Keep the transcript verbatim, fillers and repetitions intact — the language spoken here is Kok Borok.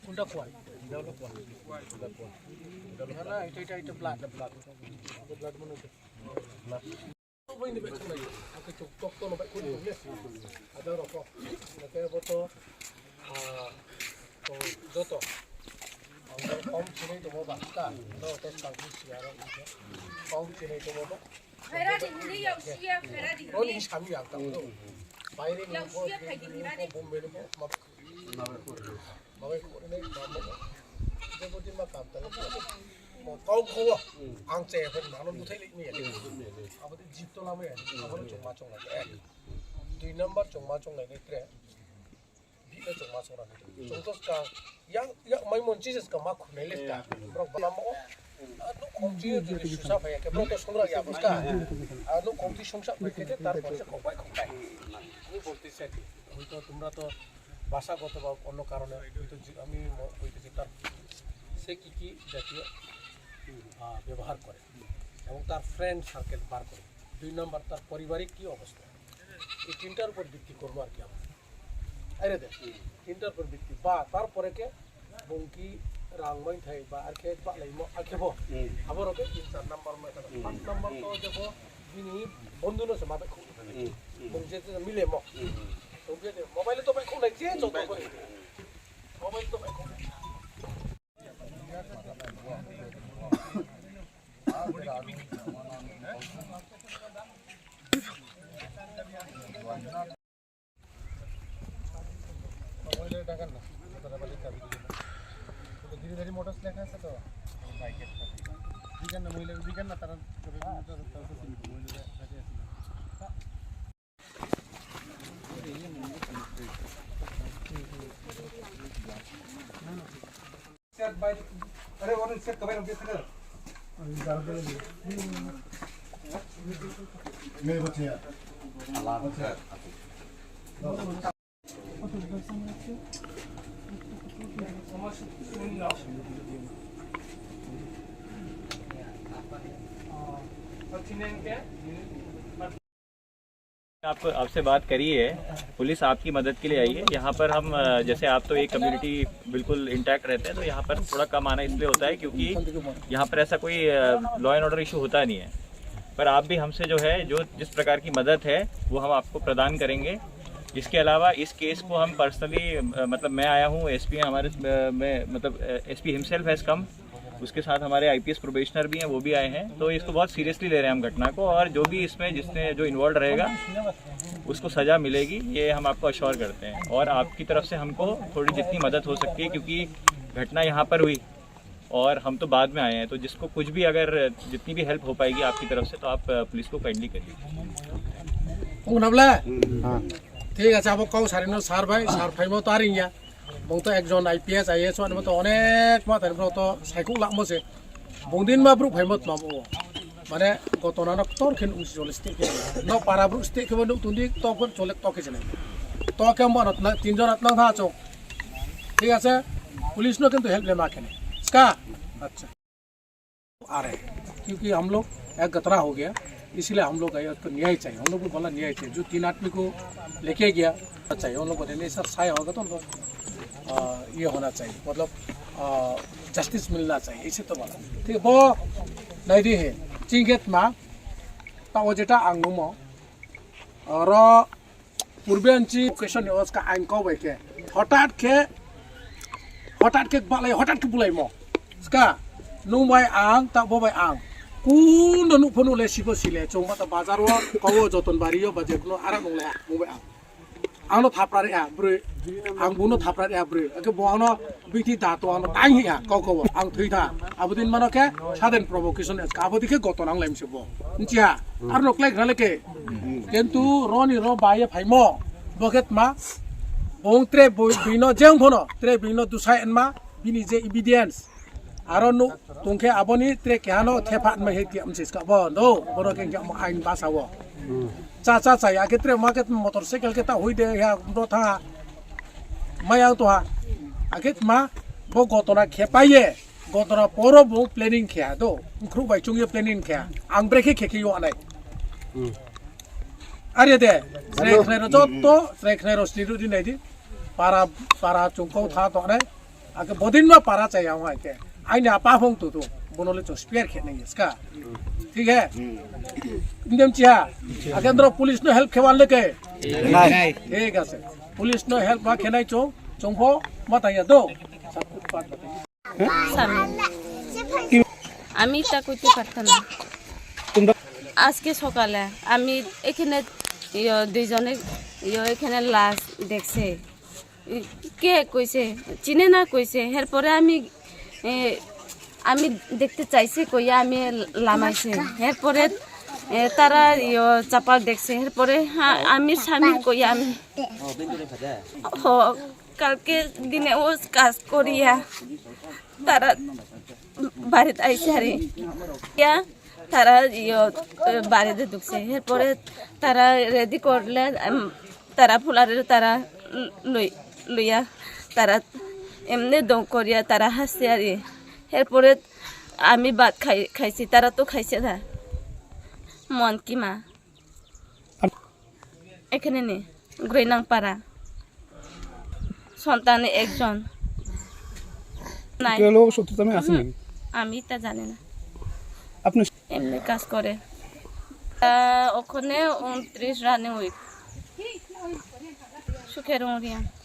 Kunta kuat. Ito, ito, ito blood, blood. Blood mana itu? Blood. Apa ini baik kunai? Aku cok cok tu nampak kunai ni. Ada rokok. Ada apa tu? Ah, tu joto. Ang kau sini tu mau basta. Kau tu tangki siapa? Kau sini tu mau. Khairani hwnwi yau siya, khairani hwnwi. Oni sami yang tak tu. Baire ni yau siya, khairani hwnwi. Bombay ni mau. Mabai khornai, mabai khornai. Jebodi ma kam tala. Mo kau kau. Ang che hon mano buthai le ni. Abo de jip to lama ya. Abo le chongma chongnai. Dui number chongma chongnai ni tre. Bihno chongma chongnai. Chongtos ka yang yang mai mon Jesus ka ma khunai le ka. Borok lama o. Ano komti jodi susa phai ke borok to songra ya bos ka. Ano komti songsa phai ke tar por se kopai kopai. Ni bolti se. হয়তো তোমরা তো ভাষাগত বা অন্য কারণে হয়তো জি-, আমি ম-, হয়তো যে তার সে কী কী জাতীয়, আহ, ব্যবহার করে এবং তার ফ্রেন্ড সার্কেল বার করে। দুই নম্বর, তার পারিবারিক কী অবস্থা, এই তিনটার উপর ভিত্তি করবো আর কি আমরা। আরে দে, তিনটার উপর ভিত্তি বা তারপরে কে Bongki rang main thai ba arkhe ba lai mo arkhe bo. Hmm. Abo rok tin char number mai thang. Hmm. First number to jabo bini bondhu no se ma bai khuk. Hmm. Hmm. Bong je je mile mo. Hmm. Bong je je mobile to bai khuk nai je jo to bai. Mobile to bai khuk nai. মহিলার ডাকেন না, তারা বাড়ির চাবি দিয়ে দেন। ওটা ধীরে ধীরে মোটরস লেখা আছে তো? দিকেন না, মহিলা দিকেন না, তারা মহিলারা কাছে আছে না। सेट भाई, अरे, वो सेट कब है, सेट कर। मेरे बच्चे यार। आपको, आपसे बात करी है, पुलिस आपकी मदद के लिए आई है। यहाँ पर हम, अ, जैसे आप तो एक कम्युनिटी बिल्कुल इंटैक्ट रहते हैं, तो यहाँ पर थोड़ा कम आना इसलिए होता है क्योंकि यहाँ पर ऐसा कोई, अ, लॉ एंड ऑर्डर इशू होता नहीं है। पर आप भी हमसे जो है, जो जिस प्रकार की मदद है, वो हम आपको प्रदान करेंगे। इसके अलावा इस केस को हम पर्सनली, अ, मतलब मैं आया हूँ, एसपी हैं हमारे, अ, मैं, मतलब, अ, एसपी हिमसेल्फ हैज़ कम, उसके साथ हमारे आईपीएस प्रोबेशनर भी हैं, वो भी आए हैं। तो इसको बहुत सीरियसली ले रहे हैं हम घटना को, और जो भी इसमें जिसने जो इन्वॉल्व रहेगा उसको सज़ा मिलेगी, ये हम आपको अश्योर करते हैं। और आपकी तरफ से हमको थोड़ी जितनी मदद हो सकती है, क्योंकि घटना यहाँ पर हुई, और हम तो बाद में आए हैं, तो जिसको कुछ भी, अगर जितनी भी हेल्प हो पाएगी आपकी तरफ से, तो आप, अ, पुलिस को काइंडली करिए। Ung nabla? Thik ache, abo kok sarino sar bai, sar phaimo to aring ya. Bung to ekjon I P S, I A S wani to onek ma tani bro to saikuk lakmo se. Bung din ma bro phaimo tma bo. Mane gotona no ktor khen usi chole state khe. No para bro state khe bo nuk tundi to khen chole to khe jene. To khe mo na tinjon atna tha chok. Thik ache? Police no kintu help le ma khene. Ska? Acha. आ रहे हैं, क्योंकि हम लोग एक गतरा हो गया, इसलिए हम लोग एक तो न्याय चाहिए, हम लोग को बोला न्याय चाहिए, जो तीन आदमी को लेके गया, चाहिए, हम लोग बोले, "नहीं सर, साय होगा तो हम लोग, आ, ये होना चाहिए, मतलब, आ, जस्टिस मिलना चाहिए," इसे तो बोला। ठीक है, वो नहीं दी है, चिंगेत मा, ता वो जेटा आंगुमो, और Purbe anchi question ni oska ang kok bai khe. Hotat khe, hotat khe balai, hotat khe bulaimo. Ska, nung bai ang, ta bo bai ang. Kuno nuk phano le sibo sile, chong mata bazar o, kowo joton bari o, ba jekno ara nung le, nung bai ang. Ang no thapra re a, bro. Ang buno thapra re a, bro. Ake bo ano Biti da to ano tang hi ha, kok kok ang thwi tha. Abo din mano khe sudden provocation es ka. Abo dikhe goto nang lem se bo. Nchi ha. Ar no klek rale ke. Kentu roni ro ba ye phaimo. Bo khe tma. Bong tre bo bino jeng phono. Tre bino dusai enma. Bini je evidence. Aro no tongkhe aboni tre kehano thepha mai he tiam sis ka bo. No, bono khe ang basa wo. Cha cha cha ya khe tre ma khe motorcycle khe ta hui de ya bro tha. Mayang to ha. Akhe ma bo gotona khe paye. Gotona poro bo planning khe do. Khru bai chung ye planning khe. Ang bre khe khe khe yo anai. Are de. Srek srek ro jotto, srek srek ro sri ru di nai di. Para para chung ko tha to anai. Ake bodin ma para chai ang ai ke. Aini apa hong tu tu. Bono le cho spare khe nai ska. Thik hai? Indem chi ha. Ake andro police no help khe wan le ke. Nai. Thik ase. Police no help ma khe nai cho. Chong pho ma ta ya do. Sami. আমি তা করতে পারতাম না। আজকে সকালে আমি এখানে ইয়ো, দুইজনে ইয়ো, এখানে লাশ দেখছে। কে কইছে, চিনে না কইছে। এরপরে আমি, এ, আমি দেখতে চাইছি কইয়া আমি লামাইছি। এরপরে, এ, তারা ইয়ো, চাপাল দেখছে। এরপরে হা-, আমি স্বামীর কইয়া আমি হ-, কালকে দিনে ও কাজ করিয়া তারা বাড়িতে আইসে আর ইয়া তারা ইয়ো, এ, বাড়িতে ঢুকছে। এরপরে তারা রেডি করলে, এম, তারা ফুলারে তারা ল-, লই-, লইয়া তারা এমনি দম করিয়া তারা হাসছে আর ই। এরপরে আমি ভাত খাই, খাইছি, তারা তো খাইছে না। মন কি মা? এখানে নেই, গ্রৈনাংপাড়া। সন্তান একজন। নাই। কেউ লোক শত্রুতা মে আসেনি? হুম, আমি তা জানি না। আপনি এমনি কাজ করে। আহ, ওখানে ঊনত্রিশ রানিং উইক। সুখের উড়িয়া।